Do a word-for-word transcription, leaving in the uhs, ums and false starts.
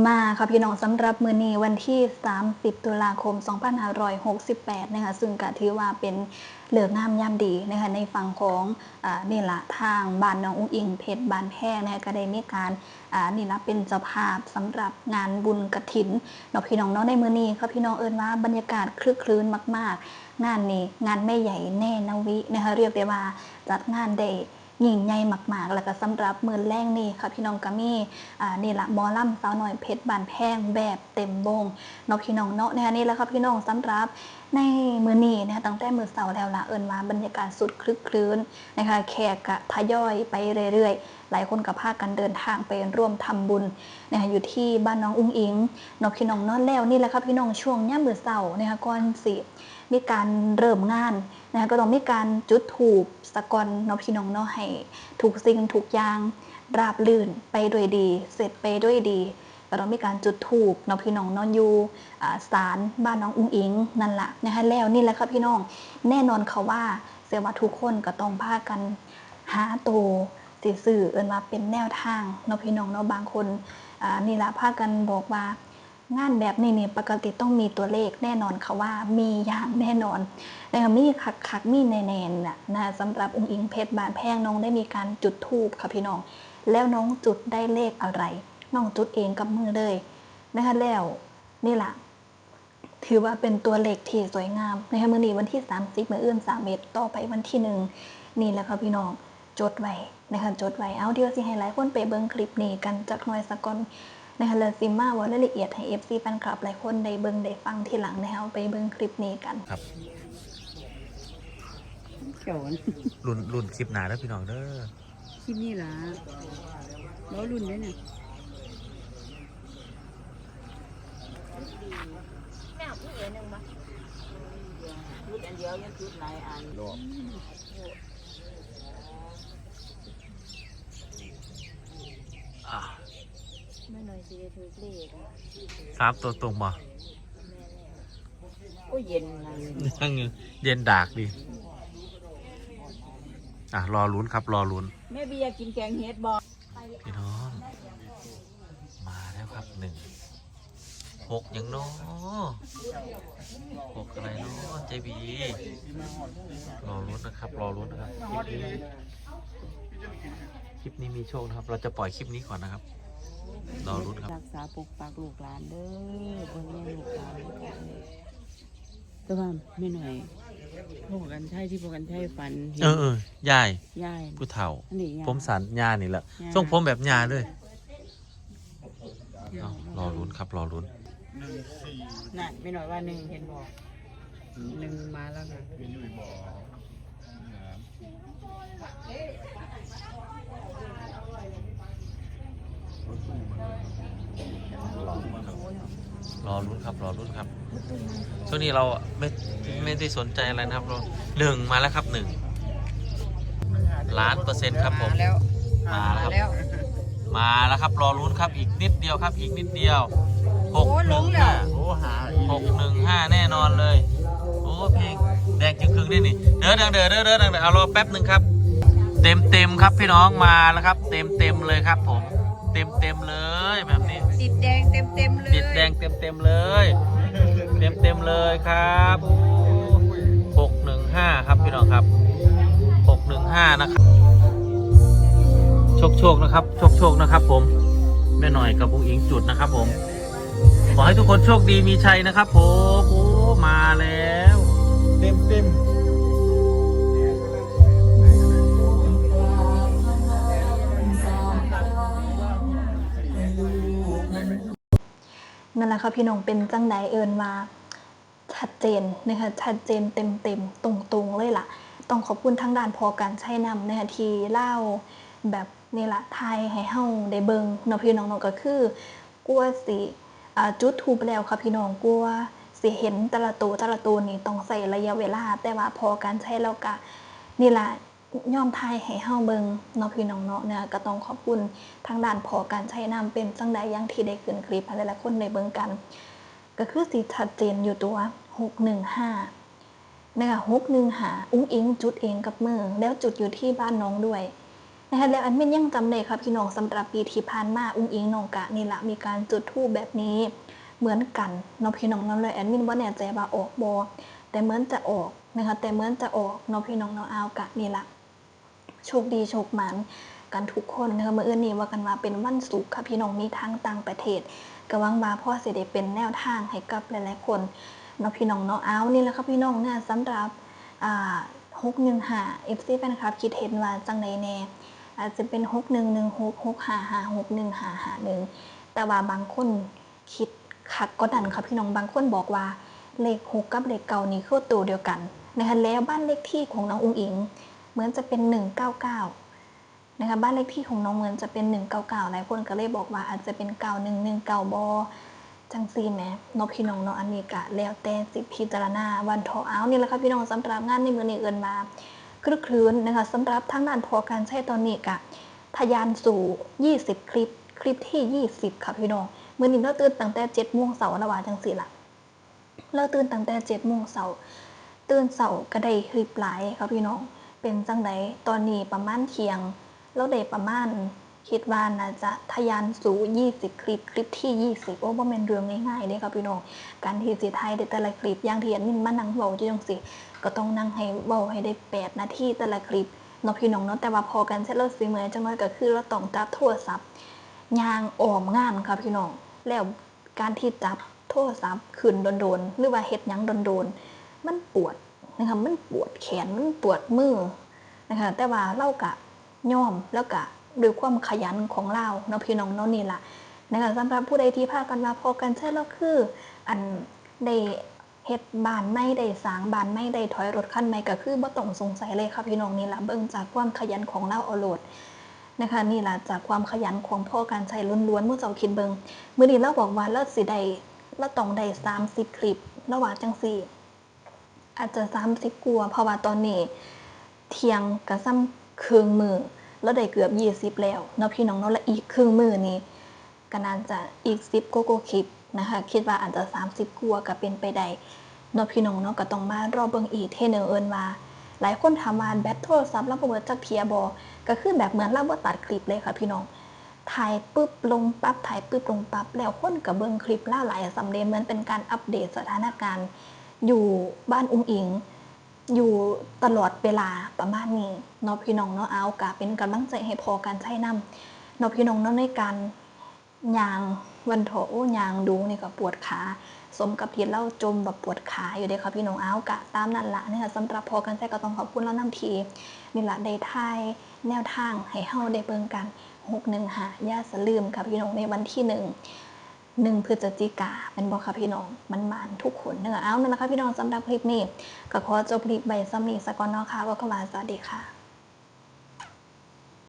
มาค่ะพี่น้อง สำหรับมื้อนี้วันที่สามสิบตุลาคมสองพันห้าร้อยหกสิบแปดนะคะ ซึ่งก็ถือว่าเป็นฤกษ์งามยามดีนะคะ ในฝั่งของอ่านี่ละทางบ้านน้องอุ๋งอิ๋งเพชรบ้านแพงนะคะ ก็ได้มีการอ่านี่ละเป็นเจ้าภาพสำหรับงานบุญกฐินเนาะพี่น้องเนาะ ในมื้อนี้ค่ะพี่น้อง เอิ้นว่าบรรยากาศคลึกครื้นมากๆ งานนี้งานแม่ใหญ่แน่นาวินะคะ เรียกได้ว่าจัดงานได้ ยิ่งใหญ่มากๆ แล้วก็สำหรับมื้อแลงนี้ค่ะพี่น้อง ก็มีอ่านี่ละหมอลำสาวน้อยเพชรบ้านแพงแบบเต็มวงเนาะพี่น้องเนาะนะคะ นี่แหละค่ะพี่น้อง สำหรับในมื้อนี้นะคะ ตั้งแต่มื้อเช้าแล้วล่ะ เอิ้นว่าบรรยากาศสุดคลึกครื้นนะคะ แขกก็ทยอยไปเรื่อยๆ หลายคนก็พากันเดินทางไปร่วมทำบุญนะคะ อยู่ที่บ้านน้องอุ๋งอิ๋งเนาะพี่น้องเนาะ แล้วนี่แหละค่ะพี่น้อง ช่วงยามมื้อเช้านะคะ ก่อนสิมีการเริ่มงานนะคะ ก็ต้องมีการจุดธูป สะก่อนเนาะพี่น้องเนาะ ให้ทุกสิ่งทุกอย่างราบรื่นไปด้วยดี เสร็จไปด้วยดี ก็ต้องมีการจุดธูปเนาะพี่น้องเนาะ อยู่อ่าศาลบ้านน้องอุ๋งอิ๋งนั่นล่ะนะคะ แล้วนี่แหละค่ะพี่น้อง แน่นอนค่ะว่าเชื่อว่าทุกคนก็ต้องพากันหาโตสิซื้อ เอิ้นว่าเป็นแนวทางเนาะพี่น้องเนาะ บางคนอ่านี่ล่ะพากันบอกว่า งานแบบนี้นี่ปกติต้องมีตัวเลข แน่นอนค่ะว่ามีอย่างแน่นอนนะคะ มีคักๆ มีแน่ๆ น่ะนะ สำหรับอุ๋งอิ๋งเพชรบ้านแพง น้องได้มีการจุดธูปค่ะพี่น้อง แล้วน้องจุดได้เลขอะไร น้องจุดเองกับมือเลยนะคะ แล้วนี่ล่ะ ถือว่าเป็นตัวเลขที่สวยงามนะคะ มื้อนี้วันที่สามสิบ มื้ออื่นสามสิบเอ็ด ต่อไปวันที่หนึ่ง นี่แหละค่ะพี่น้อง จดไว้นะคะ จดไว้ เอา เดี๋ยวสิให้หลายคนไปเบิ่งคลิปนี้กันจักหน่อยสะก่อนนะคะ แล้วสิมาเว้ารายละเอียดให้ เอฟซี แฟนคลับหลายคนได้เบิ่งได้ฟังทีหลังนะคะ เอาไปเบิ่งคลิปนี้กัน ครับ เขียว รุ่น รุ่นคลิปหน้าเด้อพี่น้องเด้อ คลิปนี้ล่ะ รอรุ่นเด้อเนี่ย แม่เอาผู้เอ๋หนึ่งบ่ จุดอันเดียวอย่าจุดหลายอัน อ่ะ แม่น้อยสิได้ถือเลข สามตัวตรงบ่ แม่นแล้ว โอ้ย เย็นอะไร ยังอยู่ เย็นดากดี อ่ะ รอลุ้นครับ รอลุ้น แม่เบียร์กินแกงเห็ดบ่ พี่น้อง มาแล้วครับ หนึ่ง หก หยังน้อ หก อะไรน้อ เจบี รอลุ้นนะครับ รอลุ้นนะครับ คลิปนี้ คลิปนี้มีโชคนะครับ เราจะปล่อยคลิปนี้ก่อนนะครับ รอลุ้นครับ รักษาปกปักลูกหลานเด้อ เบิ่งแยงลูกหลานเด้อ แต่ว่าแม่น้อย พ่อกันชัย ที่พ่อกันชัยฝันเห็น เออเออ ยาย ยาย ผู้เฒ่า อันนี้ยาย ผมสั้น ยายนี่แหละ ยาย ทรงผมแบบยายเลย เอ้า รอลุ้นครับ รอลุ้น นั่น แม่น้อยว่าหนึ่ง เห็นบ่ หนึ่งมาแล้วค่ะ รอลุ้นครับ รอลุ้นครับ ช่วงนี้เราไม่ ไม่ได้สนใจอะไรนะครับ เรา หนึ่ง มาแล้วครับ หนึ่ง ล้านเปอร์เซ็นต์ครับผม มาแล้ว มาแล้วครับ มาแล้ว มาแล้วครับ รอลุ้นครับ อีกนิดเดียวครับ อีกนิดเดียว หกหนึ่งห้า โอ้ หาอีก หกหนึ่งห้า แน่นอนเลย โอ้ เพลงแดงจึงครึ่งได้นี่ เด้อ เด้อ เด้อ เด้อ เด้อ เด้อ เอารอแป๊บหนึ่งครับ เต็มเต็มครับพี่น้อง มาแล้วครับ เต็มเต็มเลยครับผม เต็มเต็มเลยแบบนี้ ติดแดงเต็มเต็มเลย ติดแดงเต็มเต็มเลย เต็มเต็มเลยครับ หกหนึ่งห้า ครับพี่น้องครับ หกหนึ่งห้า นะครับ โชคโชคนะครับ โชคโชคนะครับผม แม่น้อยกับอุ๋งอิ๋งจุดนะครับผม ขอให้ทุกคนโชคดีมีชัยนะครับผม โอ้ มาแล้ว เต็มเต็ม นั่นแหละค่ะพี่น้อง เป็นจั่งใด เอิ้นว่าชัดเจนนะคะ ชัดเจนเต็มๆ ตรงๆ เลยล่ะ ต้องขอบคุณทางด้านพ่อกรรชัยนำนะคะ ที่ลาวแบบนี่ล่ะ ถ่ายให้เฮาได้เบิ่งเนาะพี่น้องเนาะ ก็คือ กว่าสิ อ่า จุดธูปแล้วค่ะพี่น้อง กว่าสิเห็นแต่ละโต แต่ละโตนี่ต้องใช้ระยะเวลา แต่ว่าพ่อกรรชัยลาวก็นี่ล่ะ ยอมถ่ายให้เฮาเบิ่งเนาะพี่น้องเนาะ นะคะ ก็ต้องขอบคุณทางด้านพ่อกรรชัยนำ เป็นจั่งใด อย่างที่ได้ขึ้นคลิปให้หลายๆ คนได้เบิ่งกัน ก็คือสิชัดเจนอยู่ตัว หกหนึ่งห้า นะคะ หกหนึ่งห้า อุ๋งอิ๋งจุดเองกับมือ แล้วจุดอยู่ที่บ้านน้องด้วย นะคะ แล้วแอดมินยังจำได้ค่ะพี่น้อง สำหรับปีที่ผ่านมา อุ๋งอิ๋งน้องกะนี่ละมีการจุดธูปแบบนี้เหมือนกันเนาะพี่น้องเนาะ แล้วแอดมินบ่แน่ใจว่าออกบ่ แต่เหมือนจะออกนะคะ แต่เหมือนจะออกเนาะพี่น้องเนาะ เอากะนี่ละ โชคดีโชคหมานกันทุกคนนะคะ มื้ออื่นนี้ว่ากันว่าเป็นวันศุกร์ค่ะพี่น้อง มีทางต่างประเทศ ก็หวังว่าพอสิได้เป็นแนวทางให้กับหลายๆคนเนาะพี่น้องเนาะ เอานี่แหละค่ะพี่น้อง เนี่ย สำหรับ อ่า หกหนึ่งห้า เอฟซี แฟนคลับ คิดเห็นว่าจั่งใดแน่ อาจจะเป็น หกหนึ่งหนึ่งหก หกห้าห้าหก หนึ่งห้าห้าหนึ่ง แต่ว่าบางคนคิดคักกว่านั้นค่ะพี่น้อง บางคนบอกว่าเลขหกกับเลขเก้านี่คือตัวเดียวกันนะคะ แล้วบ้านเลขที่ของน้องอุ๋งอิ๋งเหมือนจะเป็น หนึ่งเก้าเก้า นะคะ บ้านเลขที่ของน้องเหมือนจะเป็น หนึ่งเก้าเก้า หลายคนก็เลยบอกว่าอาจจะเป็น เก้าหนึ่งหนึ่งเก้า บ่ จั่งซี้แหมเนาะพี่น้องเนาะ อันนี้กะแล้วแต่สิพิจารณาวันเถาะ เอานี่แหละค่ะพี่น้อง สำหรับงานในมื้อนี้เอิ้นว่าครึกครื้นนะคะ สำหรับทางด้านพ่อกรรชัยตอนนี้กะทะยานสู่ ยี่สิบ คลิป คลิปที่ ยี่สิบ ค่ะพี่น้อง มื้อนี้ลาวตื่นตั้งแต่ เจ็ดโมงเช้า ลาวว่าจั่งซี้ล่ะ ลาวตื่นตั้งแต่ เจ็ดโมงเช้า ตื่นเช้าก็ได้คลิปหลายค่ะพี่น้อง เป็นจั่งใด ตอนนี้ประมาณเที่ยง ลาวได้ประมาณ คิดว่าน่าจะทะยานสู่ ยี่สิบ คลิป คลิปที่ ยี่สิบ โอ้ บ่แม่นเรื่องง่ายๆเด้ค่ะพี่น้อง การที่สิถ่ายได้แต่ละคลิป อย่างที่แอดมินมานั่งเว้าอยู่จั่งซี้ ก็ต้องนั่งให้เว้าให้ได้ แปดนาทีแต่ละคลิปเนาะพี่น้องเนาะ แต่ว่าพ่อกรรชัยลาวสิเมื่อยจั่งน้อย ก็คือลาวต้องจับโทรศัพท์ย่างอ้อมงานค่ะพี่น้อง แล้วการที่จับโทรศัพท์ขึ้นโดนๆ หรือว่าเฮ็ดหยังโดนๆ มันปวดนะคะ มันปวดแขน มันปวดมือนะคะ แต่ว่าลาวกะยอม แล้วกะด้วยความขยันของลาวเนาะพี่น้องเนาะ นี่ล่ะนะคะ สำหรับผู้ใดที่พากันว่าพ่อกรรชัยลาวคือ อัน ได้เฮ็ดบ้านใหม่ ได้สร้างบ้านใหม่ ได้ถอยรถคันใหม่ ก็คือบ่ต้องสงสัยเลยค่ะพี่น้อง นี่ล่ะ เบิ่งจากความขยันของลาวเอาโลดนะคะ นี่ล่ะ จากความขยันของพ่อกรรชัยล้วนๆ หมู่เจ้าคิดเบิ่ง มื้อนี้ลาวบอกว่าลาวสิได้ ลาวต้องได้ สามสิบ คลิป ลาวว่าจั่งซี้ อาจจะ สามสิบ กว่า เพราะว่าตอนนี้เที่ยงก็ส่ำครึ่งมื้อ ลาวได้เกือบ ยี่สิบ แล้วเนาะพี่น้องเนาะ และอีกครึ่งมื้อนี่ก็น่าจะอีก สิบ กว่าๆ คลิปนะคะ คิดว่าอาจจะ สามสิบ กว่าก็เป็นไปได้เนาะพี่น้องเนาะ ก็ต้องมารอเบิ่งอีกเทื่อหนึ่ง เอิ้นว่า หลายคนถามว่าแบตโทรศัพท์ลาวบ่เบิดจักเทื่อบ่ ก็คือแบบเหมือนลาวบ่ตัดคลิปเลยค่ะพี่น้อง ถ่ายปึ๊บลงปั๊บ ถ่ายปึ๊บลงปั๊บ แล้วคนก็เบิ่งคลิปลาวหลายส่ำเดะ เหมือนเป็นการอัปเดตสถานการณ์อยู่บ้านอุ๋งอิ๋ง อยู่ตลอดเวลาประมาณนี้เนาะพี่น้องเนาะ เอากะเป็นกำลังใจให้พ่อกรรชัยนำเนาะพี่น้องเนาะ ในการย่างวันเถาะ โอ้ ย่างดูนี่ก็ปวดขา สมกับที่ลาวจ่มแบบปวดขาอยู่เด้อค่ะพี่น้อง เอากะตามนั่นล่ะนะคะ สำหรับพ่อกรรชัยก็ต้องขอบคุณลาวนำที่นี่ล่ะ ได้ถ่ายแนวทางให้เฮาได้เบิ่งกัน หกหนึ่งห้า อย่าสะลืมค่ะพี่น้อง ในวันที่หนึ่ง หนึ่ง พฤศจิกา แม่นบ่คะพี่น้อง มันหมานทุกคนเด้อ เอานั่นล่ะค่ะพี่น้อง สำหรับคลิปนี้ก็ขอจบคลิปไว้ส่ำนี้ซะก่อนเนาะค่ะ ว่าคำว่าสวัสดีค่ะ